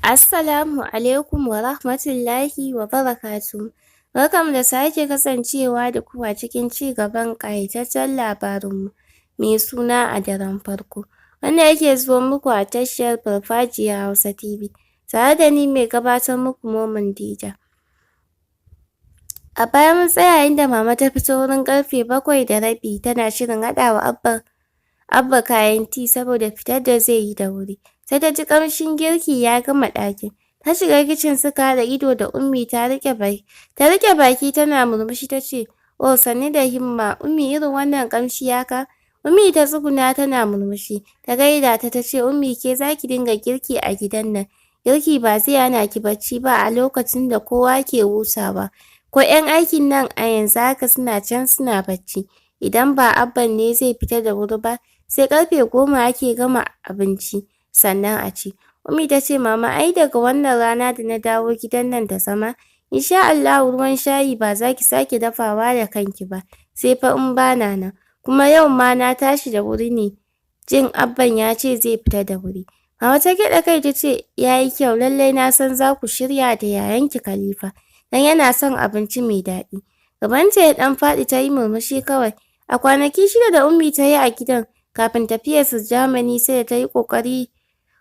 Assalamu alaikum wa rahmatullahi wa barakatuhu. Barkanmu da sake kasancewa da ku a cikin cigaban ƙayataccen labarinmu mai suna a daren farko, wanda yake zuwar muku a tashar Farfajiya Hausa TV, tare da ni mai gabatar muku, Momin Dija. A baya mun tsaya inda mama ta fito wurin ƙarfe 7:30, tana shirin haɗa wa Abba kayan tea saboda fitar da zai yi da wuri. Sai ta ji ƙamshin girki ya gama ɗakin. Ta shiga kicin, suka haɗa ido da Ummi. Ta riƙe baki tana murmushi, ta ce, "Oh, sannu da himma, Ummi, irin wannan ƙamshi haka?" Ummi ta tsuguna tana murmushi. Ta gaida ta, ta ce, "Ummi, ke za ki dinga girki a gidan nan. Girki ba zai hana ki bacci ba a lokacin da kowa ke hutawa. Ko 'yan aikin nan a yanzu haka suna can suna bacci. Idan ba Abban ne zai fita da wuri ba, sai ƙarfe 10 ake gama abinci sannan a ci." Ummi ta ce, "Mama, ai daga wannan rana da na dawo gidan nan da zama, insha Allahu ruwan shayi ba za ki sake dafawa da kanki ba, sai fa in bana nan. Kuma yau ma na tashi da wuri ne, jin Abban ya ce zai fita da wuri." Mama ta gyaɗa kai ta ce, "Ya yi kyau, lallai na san za ku shirya da yayanki Khalifa, don yana son abinci mai daɗi." Gabanta ya ɗan faɗi, ta yi murmushi kawai. A kwanaki 6 da Ummi ta yi a gidan kafin tafiyarsu Germany, sai da ta yi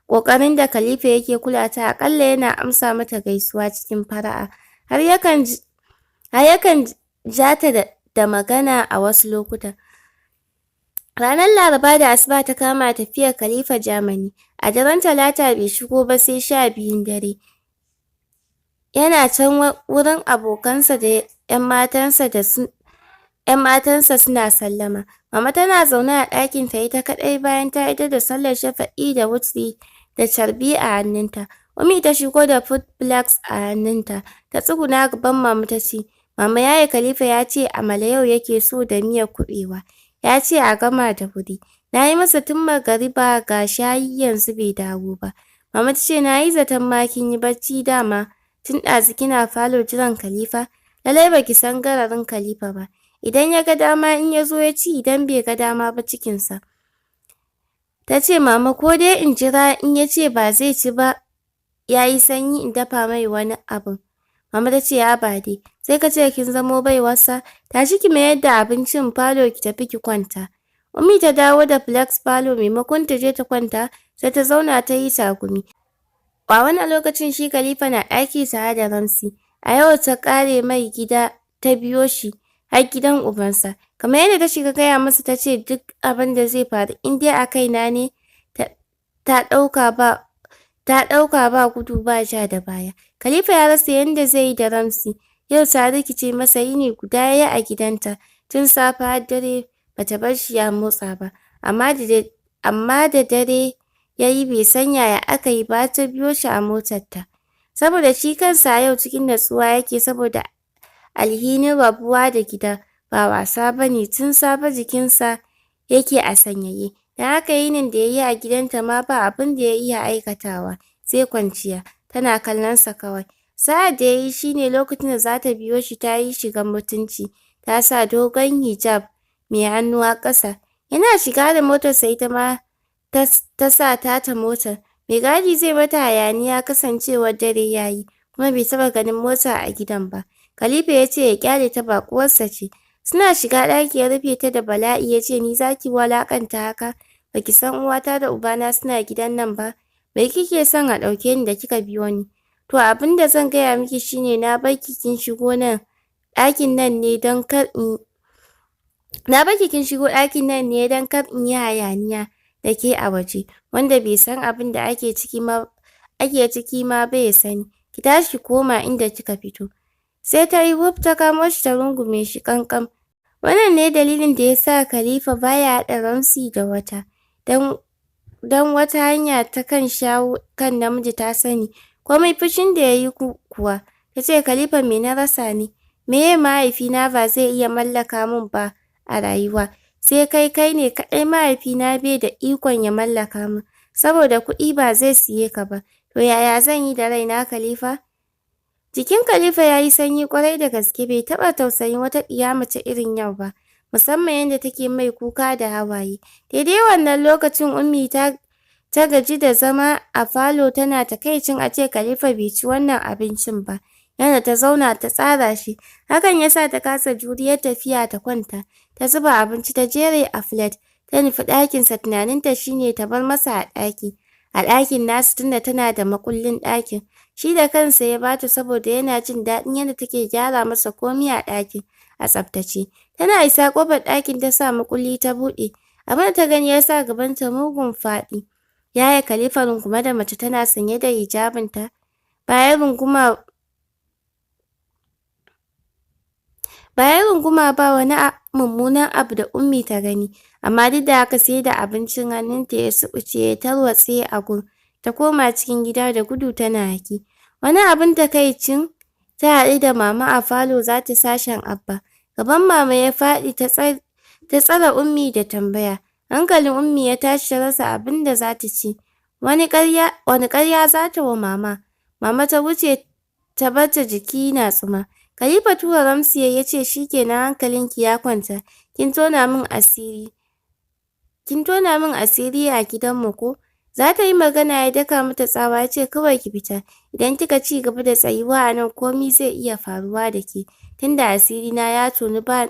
ƙoƙarin da Khalifa yake kula ta, aƙalla yana amsa mata gaisuwa cikin fara'a, har yakan ja ta da magana a wasu lokutan. Ranar Laraba da asuba ta kama tafiyar Khalifa Germany. A daren Talata bai shigo ba sai 12n dare. Yana can wurin abokansa da 'yan matansa suna sallama. Mama tana zaune a ɗakinta ita kaɗai bayan ta idar da sallar shafa'i da wutri, da carbi a hannunta. Ummi ta shigo da food flask a hannunta. Ta tsuguna gaban mama ta ce, "Mama, Yaya Khalifa ya ce amala yau yake so da miyar kuɓewa. Ya ce a gama da wuri. Na yi masa tun magariba, ga shi har yanzu bai dawo ba." Mama ta ce, "Na yi zaton ma kin yi bacci dama tun ɗazu kina falo jiran Khalifa. Lallai baki san gararin Khalifa ba. Idan ya ga dama in ya zo ya ci, idan bai ga dama ba cikinsa." Ta ce, "Mama, ko dai in jira in ya ce ba zai ci ba ya yi sanyi, in dafa mai wani abin?" Mama ta ce, "Haba dai, sai ka ce kin zamo baiwarsa, tashi ki mayar da abincin falo, ki tafi ki kwanta." Ummi ta dawo da flask falo, maimakon ta je ta kwanta sai ta zauna ta yi tagumi. A wannan lokacin shi Khalifa na ɗaki tare da Ramsi. A yau ta ƙare mai gida, ta biyo shi har gidan ubansa. Kamar yadda ta shiga gaya masa, ta ce duk abin da zai faru in dai a kaina ne, ta ɗauka ba gudu ba ja da baya. Khalifa ya rasa yadda zai yi da Ramsi. Yau ta rikice masa. Yini guda ya yi a gidanta, tun safe har dare bata bar shi ya motsa ba. Amma da dare ya yi, bai san yaya aka yi ba, ta biyo shi a motarta. Saboda shi kansa a yau cikin natsuwa yake, saboda alhinin rabuwa da gida ba wasa ba ne, tun safe jikinsa yake a sanyaye. Don haka yinin da ya yi a gidanta ma ba abin da ya iya aikatawa sai kwanciya tana kallonsa kawai. Sa'ad da ya yi shi ne lokacin da za ta biyo shi, ta yi shigar mutunci, ta sa dogon hijab mai hannu har ƙasa. Yana shiga da motarsa, ita ma ta sa tata motar. Mai gadi zai mata hayaniya kasancewar dare ya yi kuma bai taɓa ganin mota a gidan ba. Khalifa ya ce ya ƙyale ta, baƙuwarsa ce. Suna shiga ɗaki ya rufe ta da bala'i, ya ce, "Ni za ki wulaƙanta haka? Ba ki san uwata da ubana suna gidan nan ba? Me kike son a ɗauke ni da kika biyo ni? To, abin da zan gaya miki shine na bar ki kin shigo ɗakin nan ne don kar in yi hayaniya da ke a waje, wanda bai san abin da ake ciki ma ba ya sani. Ki tashi ki koma inda kika fito." Sai ta yi wuf ta kamo shi, ta rungume shi ƙamƙam. Wannan ne dalilin da ya sa Khalifa baya haɗa Ramsi da wata. Don wata hanya ta kan shawo kan namiji ta sani. Komai fushin da ya yi kuwa, ta ce, "Khalifa, me na rasa ne? Meye mahaifina ba zai iya mallaka min ba a rayuwa? Sai kai, kai ne kaɗai mahaifina bai da ikon ya mallaka min, saboda kuɗi ba zai siye ka ba. To, yaya zan yi da raina, Khalifa?" Jikin Khalifa ya yi sanyi ƙwarai da gaske, bai taɓa tausayin wata ɗiya mace irin yau ba, musamman yadda take mai kuka da hawaye. Daidai wannan lokacin Ummi ta Ta gaji da zama a falo tana takaicin ace Khalifa bai ci wannan abincin ba. Yanda ta zauna ta tsara shi. Hakan yasa ta kasa juriyar tafiya ta kwanta. Ta zuba abinci ta jere a plate. Ta nufi ɗakinsa, tunaninta shine ta bar masa a ɗaki. A ɗakin nasu tunda tana da makullin ɗakin. Shi da kansa ya bata saboda yana jin daɗin yadda take gyara masa komai a ɗakin a tsaftace. Tana isa ƙofar ɗakin ta sa makulli ta buɗe. Abin da ta gani ya sa gabanta mugun faɗi. Yaya Khalifa rungume da mace tana sanye da hijabinta. Bayan runguma Bayan runguma ba wani mummunan abu da Ummi ta gani, amma duk da haka sai da abincin hannunta ya suɓuce ya tarwatse a gun. Ta koma cikin gida da gudu tana haki. Wani abin takaicin, ta haɗu da mama a falo za ta sashen Abba. Gaban mama ya faɗi, ta tsare Ummi da tambaya. Hankalin Ummi ya tashi, ta rasa abin da za ta ce. Wani ƙarya za ta wa mama? Mama ta wuce ta barta jiki na tsuma. Khalifa tura Ramsi ya ce shikenan, hankalinki ya kwanta. Kin tona min asiri. Kin tona min asiri a gidanmu ko? Za ta yi magana ya daka mata tsawa ya ce kawai ki fita. Idan kika ci gaba da tsayuwa a nan komai zai iya faruwa da ke. Tunda asiri na ya tonu, ba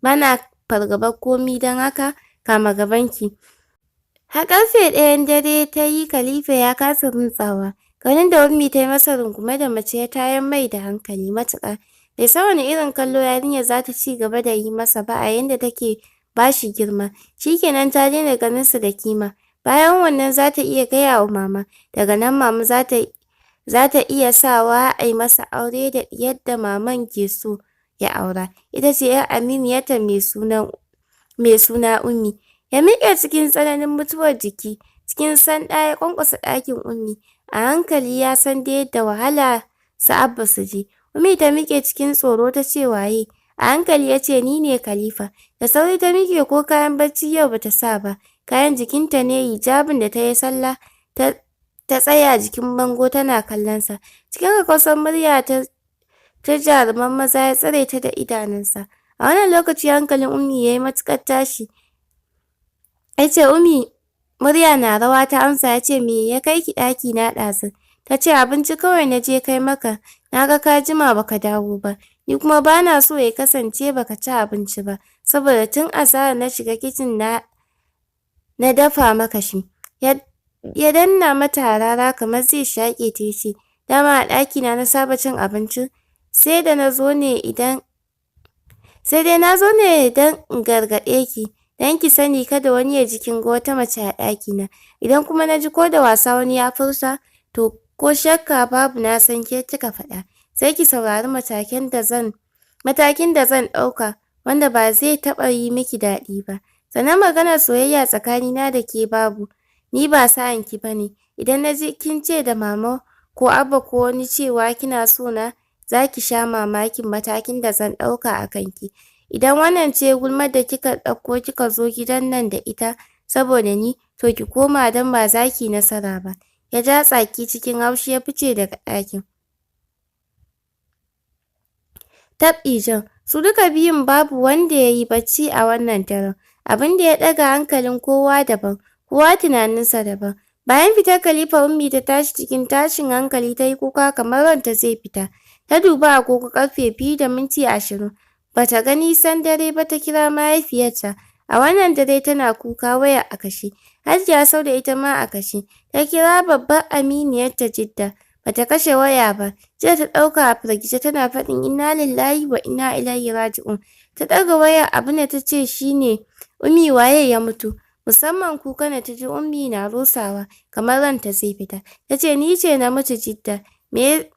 bana fargabar komai, don haka kama gabanki. Har ƙarfe 1 dare ta yi Khalifa ya kasa runtsawa. Ganin da Ummi ta yi masa rungume da mace ya tayar mai da hankali matuƙa. Bai san wani irin kallo yarinyar za ta ci gaba da yi masa ba a yanda take ba shi girma. Shikenan, ta daina ganinsa da kima. Bayan wannan za ta iya gaya wa mama. Daga nan mama za ta iya sawa a yi masa aure da yadda maman ke so ya aura. Ita ce 'yar aminiyarta mai suna Ummi. Ya miƙe cikin tsananin mutuwar jiki. Cikin sanda ya ƙwanƙwasa ɗakin Ummi. A hankali, ya san dai da wahala su Abba su ji. Ummi ta miƙe cikin tsoro ta ce, "Waye?" A hankali ya ce, "Ni ne Khalifa." Da sauri ta miƙe, ko kayan bacci yau bata sa ba. Kayan jikinta ne hijabin da ta yi sallah. Ta tsaya jikin bango tana kallon sa. Cikin kakkausar murya ta jaruman maza ya tsare ta da idanunsa. A wannan lokaci hankalin Ummi ya yi matuƙar tashi. Ya ce, "Ummi." Murya na rawa ta amsa. Ya ce, "Me ya kai ki ɗaki na ɗazu?" Ta ce, "Abinci kawai na je kai maka. Na ga ka jima baka dawo ba. Ni kuma bana so ya kasance baka ci abinci ba. Saboda tun azahar na shiga kicin na dafa maka shi." Ya danna mata harara kamar zai shaƙe ta, ya ce, "Dama a ɗakina na saba cin abinci? Sai dai na zo ne don in gargaɗe ki. Don ki sani, kada wani ya ji kin ga wata mace a ɗakina. Idan kuma na ji ko da wasa wani ya furta, to ko shakka babu na san ke kika faɗa. Sai ki saurari matakin da zan ɗauka wanda ba zai taɓa yi miki daɗi ba. Sannan maganar soyayya tsakanina da ke babu. Ni ba sa'an ki bane. Idan na ji kin ce da mama ko Abba ko wani cewa kina so na, za ki sha mamakin matakin da zan ɗauka a kanki. Idan wannan ce gulmar da kika ɗauko kika zo gidan nan da ita saboda ni, to ki koma, don ba za ki yi nasara ba." Ya ja tsaki cikin haushi ya fice daga ɗakin. Tabɗijan, su duka biyun babu wanda ya yi bacci a wannan daren. Abin da ya ɗaga hankalin kowa daban, kowa tunaninsa daban. Bayan fitar Khalifa, Ummi ta tashi cikin tashin hankali, ta yi kuka kamar ranta zai fita. Ta duba agogo, ƙarfe 2:20. Bata ga nisan dare ba ta kira mahaifiyarta. A wannan dare tana kuka, wayar a kashe. Hajiya Sauda ita ma a kashe. Ta kira babbar aminiyarta Jidda. Bata kashe waya ba. Jiya ta ɗauka a firgice tana faɗin, "Inna lillahi wa inna ilaihi raji'un." Ta ɗaga wayar, abin da ta ce shine, "Ummi, waye ya mutu?" Musamman kukan da ta ji Ummi na rusawa kamar ranta zai fita. Ta ce, "Ni ce na mutu, Jidda. Me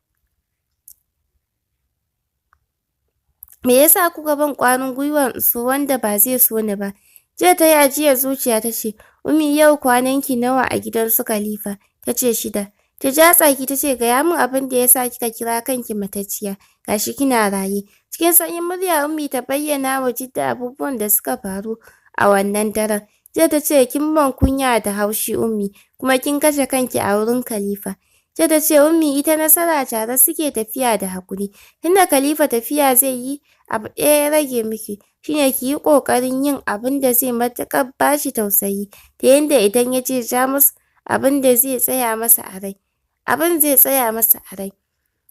yasa kuka ban ƙwarin gwiwar in so wanda ba zai so ni ba?" Jiya ta yi ajiyar zuciya ta ce, "Ummi, yau kwanan ki nawa a gidan su Khalifa?" Ta ce, "6." Ta ja tsaki ta ce, "Gaya min abin da ya sa kika kira kanki matacciya, gashi kina raye." Cikin sanyin murya Ummi ta bayyana wa Jidda abubuwan da suka faru a wannan daren. Jiya ta ce, "Kin ban kunya da haushi, Ummi, kuma kin kashe kanki a wurin Khalifa." Jiya ta ce, "Ummi, ita nasara tare suke tafiya da haƙuri. Tunda Khalifa tafiya zai yi, abu ɗaya ya rage miki, shine ki yi ƙoƙarin yin abin da zai matuƙar bashi tausayi, ta yanda idan ya je Jamus Abin da zai tsaya masa a rai. Abin zai tsaya masa a rai.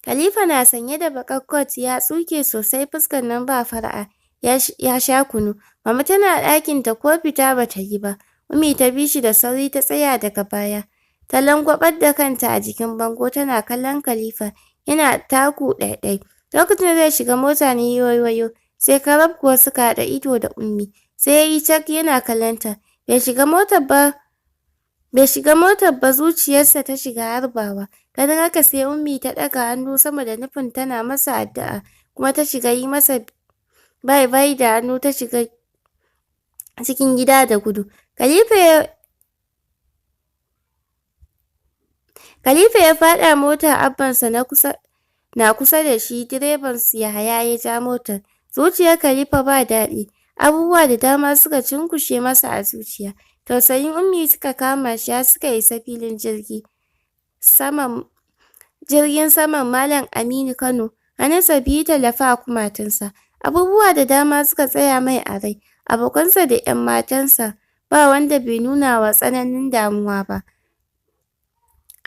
Khalifa na sanye da baƙar coat ya tsuke sosai, fuskar nan ba fara'a, ya sha kunu. Mama tana ɗakin ta, ko fita bata yi ba. Ummi ta bi shi da sauri ta tsaya daga baya. Ta langwabar da kanta a jikin bango tana kallon Khalifa yana taku ɗaiɗai. Lokacin da zai shiga mota ne ya waiwayo, sai karab kuwa suka haɗa ido da Ummi. Sai ya yi cak yana kallon ta. Bai shiga motar ba zuciyarsa ta shiga harbawa. Ganin haka sai Ummi ta ɗaga hannu sama da nufin tana masa addu'a, kuma ta shiga yi masa bye bye da hannu, ta shiga cikin gida da gudu. Khalifa ya faɗa mota, abbansa na kusa da shi, direban su Yahaya ya ja motar. Zuciyar Khalifa ba daɗi. Abubuwa da dama suka cunkushe masa a zuciya. Tausayin Ummi suka kama shi har suka isa filin jirgin saman Malam Aminu Kano. Hannunsa biyu tallafe a kumatunsa. Abubuwa da dama suka tsaya mai a rai. Abokansa da 'yan matansa ba wanda bai nuna wa tsananin damuwa ba.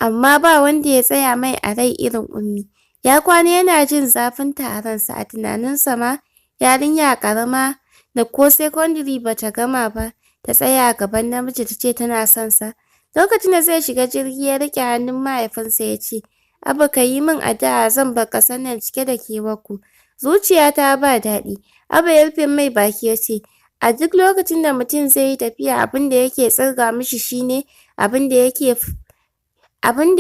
Amma ba wanda ya tsaya mai a rai irin Ummi. Ya kwana yana jin zafin ta a ransa, a tunaninsa ma yarinya ƙarama da ko secondary bata gama ba ta tsaya gaban namiji tace tana son sa. Lokacin da zai shiga jirgi ya riƙe hannun mahaifinsa ya ce, "Abba, ka yi min addu'a, zan bar ƙasar nan cike da kewarku. Zuciyata ba daɗi." Abba ya rufe mai baki ya ce, "A duk lokacin da mutum zai yi tafiya, abin da yake tsirga mishi shine abin da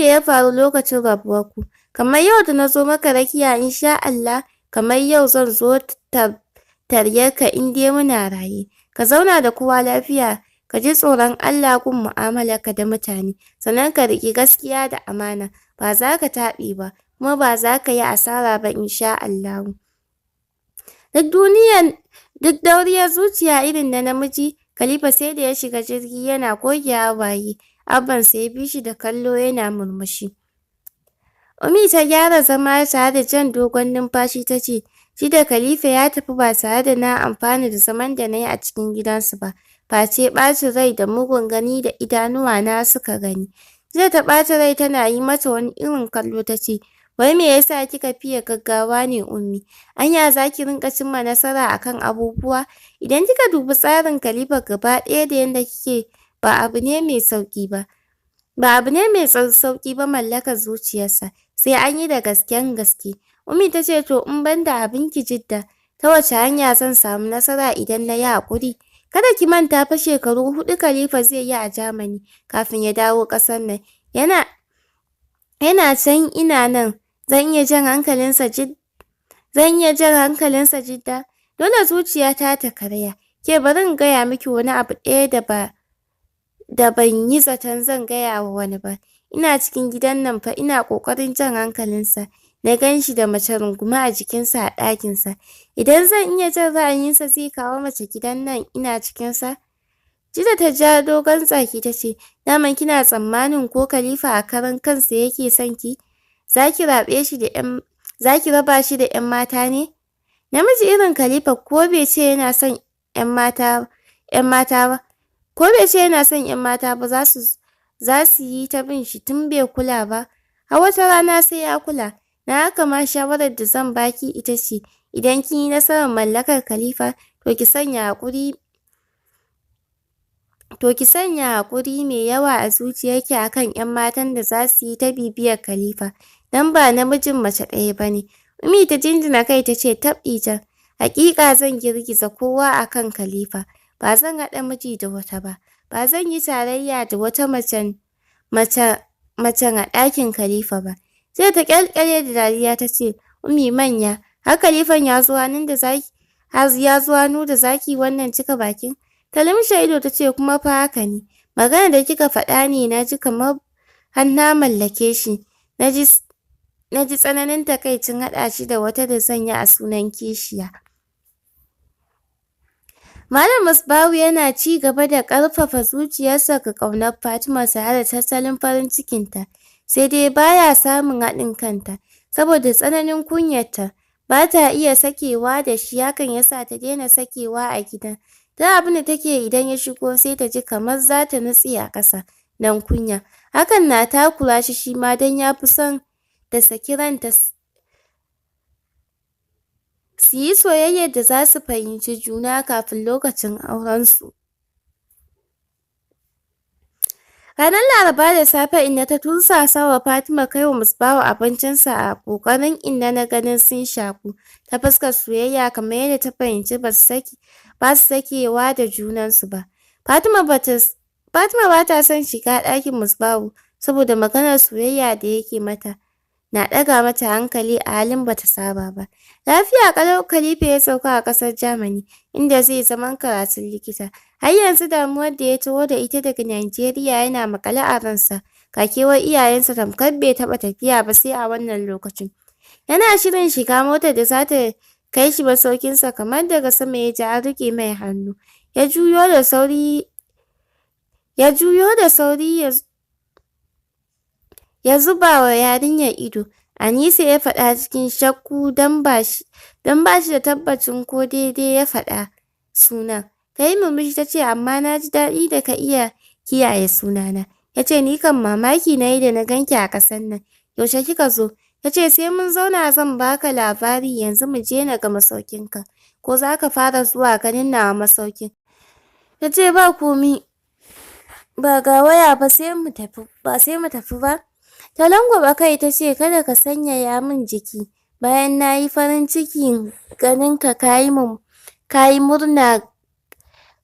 ya faru lokacin rabuwarku. Kamar yau da na zo maka rakiya, insha Allah kamar yau zan zo taryarka in dai muna raye. Ka zauna da kowa lafiya, ka ji tsoron Allah gun mu'amalarka da mutane, sannan ka riƙi gaskiya da amana. Ba za ka taɓe ba, kuma ba za ka yi asara ba, insha Allahu." Duk dauriyar zuciya irin na namiji, Khalifa sai da ya shiga jirgi yana goge hawaye. Abbansa ya bi shi da kallo yana murmushi. Ummi ta gyara zama tare da jan dogon numfashi ta ce, "Shi da Khalifa ya tafi ba tare da na amfana da zaman da na yi a cikin gidansu ba, face ɓacin rai da mugun gani da idanuwana suka gani." Jiya ta ɓata rai tana yi mata wani irin kallo ta ce, "Wai me yasa kika fiye gaggawa ne, Ummi? Anya za ki rinƙa cimma nasara akan abubuwa? Idan kika dubi tsarin Khalifa gaba ɗaya da yanda kike, ba abu ne mai sauƙi ba. Ba abu ne mai sauƙi ba mallakar zuciyarsa, sai an yi da gasken gaske." Ummi ta ce, "To, in banda abinki Jidda, ta wace hanya zan samu nasara idan na yi haƙuri? Kada ki manta fa, shekaru 4 Khalifa zai yi a Germany kafin ya dawo ƙasar nan. Yana can ina nan, zan iya jan hankalinsa, Jidda? Dole zuciyata ta karaya. Ke, bari in gaya miki wani abu ɗaya da ban yi zaton zan gaya wa wani ba. Ina cikin gidan nan fa ina ƙoƙarin jan hankalinsa, na gan shi da mace rungume a jikinsa a ɗakinsa. Idan zan iya jan ra'ayinsa, zai kawo mace gidan nan ina cikinsa?" Jidda ta ja dogon tsaki ta ce, "Daman kina tsammanin ko Khalifa a karan kansa yake son ki, za ki raba shi da 'yan mata ne? Namiji irin Khalifa ko bai ce yana son 'yan mata ba, ko bai ce yana son 'yan mata ba, za su yi ta bin shi tun bai kula ba, har wata rana sai ya kula. Don haka ma shawarar da zan baki ita ce, idan kin yi nasarar mallakar Khalifa, to ki sanya haƙuri mai yawa a zuciyarki akan 'yan matan da za su yi ta bibiyar Khalifa, don ba namijin mace ɗaya ba ne." Ummi ta jinjina kai ta ce, "Tabɗijan, haƙiƙa zan girgiza kowa akan Khalifa. Ba zan haɗa miji da wata ba. Ba zan yi tarayya da wata macen a ɗakin Khalifa ba." Sai ta ƙyalƙyale da dariya ta ce, "Ummi manya, har Khalifan ya zo hannu da zaki wannan cika bakin?" Ta lumshe ido ta ce, "Kuma fa haka ne. Maganar da kika faɗa ne na ji kamar har na mallake shi. Na ji tsananin takaicin haɗa shi da wata da zan yi a sunan kishiya." Malam Musbahu yana ci gaba da ƙarfafa zuciyarsa ga ƙaunar Fatima tare da tattalin farin cikinta, sai dai baya samun haɗin kanta, saboda tsananin kunyarta. Ba ta iya sakewa da shi, hakan ya sa ta daina sakewa a gidan. Duk abin da take idan ya shigo sai ta ji kamar za ta nutse a ƙasa don kunya. Hakan na takura shi shima don ya fi son ta saki ranta su yi soyayyar da za su fahimci juna kafin lokacin auren su. Ranar Laraba da safe Inna ta tursasawa Fatima kai wa Musbahu abincin sa a ƙoƙarin Inna na ganin sun shaƙu ta fuskar soyayya kamar yadda ta fahimci basu sake basu sakewa da junan su ba. Fatima bata Fatima bata son shiga ɗakin Musbahu saboda maganar soyayya da yake mata na ɗaga mata hankali a halin bata saba ba. Lafiya ƙalau Khalifa ya sauka a ƙasar Germany inda zai zaman karatun likita. Har yanzu damuwar da ya taho da ita daga Najeriya yana maƙale a ransa. Ga kewar iyayensa tamkar bai taɓa tafiya ba sai a wannan lokacin. Yana shirin shiga motar da za ta kai shi masaukinsa kamar daga sama ya ji an riƙe mai hannu. Ya juyo da sauri ya juyo da sauri ya ya zuba wa yarinyar ido. Anisa ya faɗa cikin shakku don ba shi don ba shi da tabbacin ko daidai ya faɗa sunan. Ta yi murmushi ta ce amma na ji daɗi da ka iya kiyaye sunana. Ya ce ni kam mamaki na yi da na ganki a ƙasar nan. Yaushe kika zo? Ta ce sai mun zauna zan baka labari yanzu mu je na ga masaukinka. Ko za ka fara zuwa ganin nawa masaukin? Ta ce ba komi ba ga waya ba sai mu tafi ba sai mu tafi ba. Ta langwaɓa kai ta ce kada ka sanyaya min jiki bayan na yi farin cikin ganin ka kayi kayi murna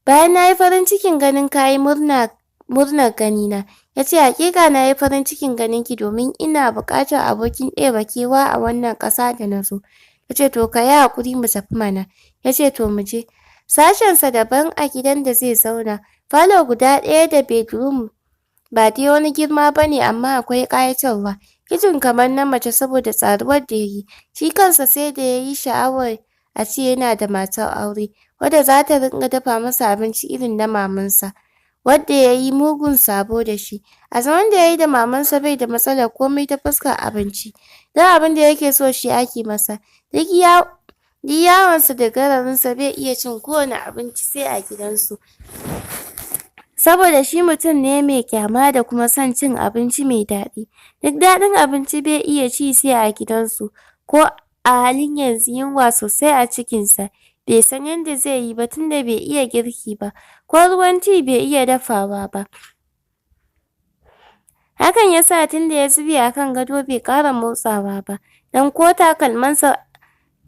bayan na yi farin cikin ganin kayi murna murnar ganina. Ya ce haƙiƙa na yi farin cikin ganin ki domin ina buƙatar abokin ɗebe kewa a wannan ƙasa da na zo. Ta ce to ka yi haƙuri mu tafi mana. Ya ce to mu je. Sashensa daban a gidan da zai zauna. Falo guda ɗaya da bedroom ba dai wani girma ba ne amma akwai ƙayatarwa. Kicin kamar na mace saboda tsaruwar da ya yi. Shi kansa sai da ya yi sha'awar a ce yana da matar aure wadda za ta rinƙa dafa masa abinci irin na mamansa. Wadda ya yi mugun sabo da shi. A zaman da ya yi da mamansa bai da matsalar komai ta fuskar abinci. Duk abin da yake so shi ake masa. Duk yawonsa da gararinsa bai iya cin kowane abinci sai a gidansu. Saboda shi mutum ne mai ƙyama da kuma son cin abinci mai daɗi. Duk daɗin abinci bai iya ci sai a gidansu. Ko a halin yanzu yunwa sosai a cikinsa. Bai san yadda zai yi ba tunda bai iya girki ba. Ko ruwan tea bai iya dafawa ba. Hakan ya sa tunda ya zube a kan gado bai ƙara motsawa ba. Don ko takalmansa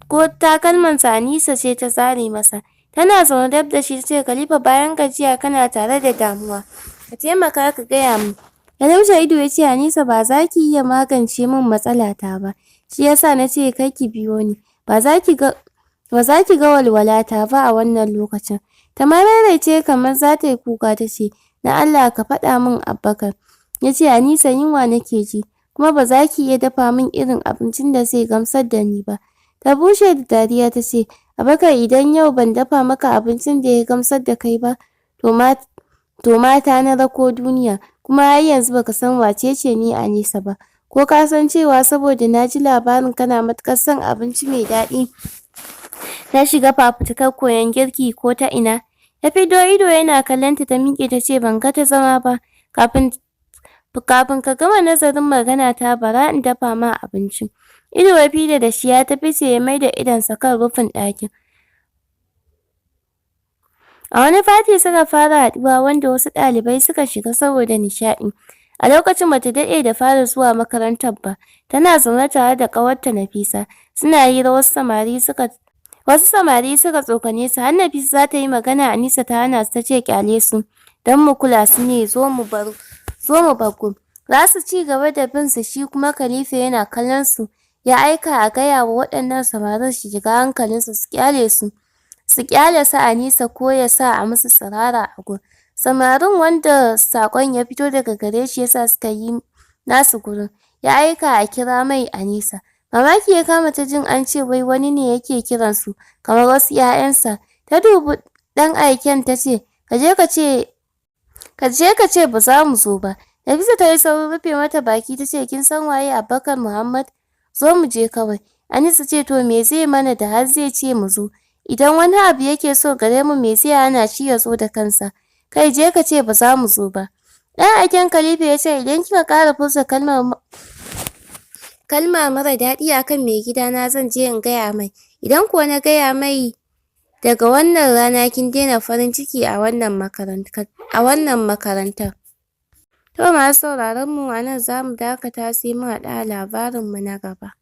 ko takalmansa Anisa ce ta zare masa. Tana zaune dab da shi ta ce Khalifa bayan gajiya kana tare da damuwa. Ka taimaka ka gaya min. Ya lumshe ido ya ce Anisa ba za ki iya magance min matsalata ba. Shi ya sa na ce kar ki biyo ni. Ba za ki ga ba za ki ga walwalata ba a wannan lokacin. Ta maraice kamar za ta yi kuka ta ce na Allah ka faɗa min Abubakar. Ya ce Anisa yunwa nake ji kuma ba za ki iya dafa min irin abincin da zai gamsar da ni ba. Ta bushe da dariya ta ce Abubakar idan yau ban dafa maka abincin da ya gamsar da kai ba to ma to mata na rako duniya kuma har yanzu baka san wacece ni Anisa ba. Ko ka san cewa saboda na ji labarin kana matuƙar son abinci mai daɗi na shiga fafutukar koyon girki ko ta ina. Ya fiddo ido yana kallon ta ta miƙe ta ce ban ga ta zama ba kafin kafin ka gama nazarin magana ta bara in dafa ma abinci. Ido ya fida da shi ya tafi sai ya maida idonsa kan rufin ɗakin. A wani fati suka fara haɗuwa wanda wasu ɗalibai suka shiga saboda nishaɗi. A lokacin bata daɗe da fara zuwa makarantar ba. Tana zaune tare da ƙawarta Nafisa. Suna hira wasu samari suka wasu samari suka tsokane su har Nafisa za ta yi magana Anisa ta hana su ta ce ƙyale su don mu kula su ne zo mu bar zo mu bar gun. Za su ci gaba da bin su shi kuma Khalifa yana kallon su. Ya aika a gaya wa waɗannan samarin su shiga hankalinsu su ƙyale su. Su ƙyale su Anisa ko ya sa a musu tsirara a gun. Samarin wanda saƙon ya fito daga gare shi yasa suka yi nasu gurin. Ya aika a kira mai Anisa. Mamaki ya kama ta jin an ce wai wani ne yake kiran su kamar wasu ‘ya'yansa. Ta dubi ɗan aiken ta ce ka je ka ce ka je ka ce ba za mu zo ba. Nafisa ta yi saurin rufe mata baki ta ce kin san waye Abubakar Muhammad? Zo mu je kawai. Anisa ce to me zai mana da har zai ce mu zo? Idan wani abu yake so gare mu me zai hana shi ya zo da kansa? Kai je ka ce ba za mu zo ba. Ɗan aiken Khalifa ya ce idan kika ƙara furta kalmar kalma mara daɗi akan maigidana zan je in gaya mai. Idan kuwa na gaya mai daga wannan rana kin daina farin ciki a wannan makarantar a wannan makarantar. To masu sauraron mu a nan zamu dakata sai mun haɗu a labarin mu na gaba.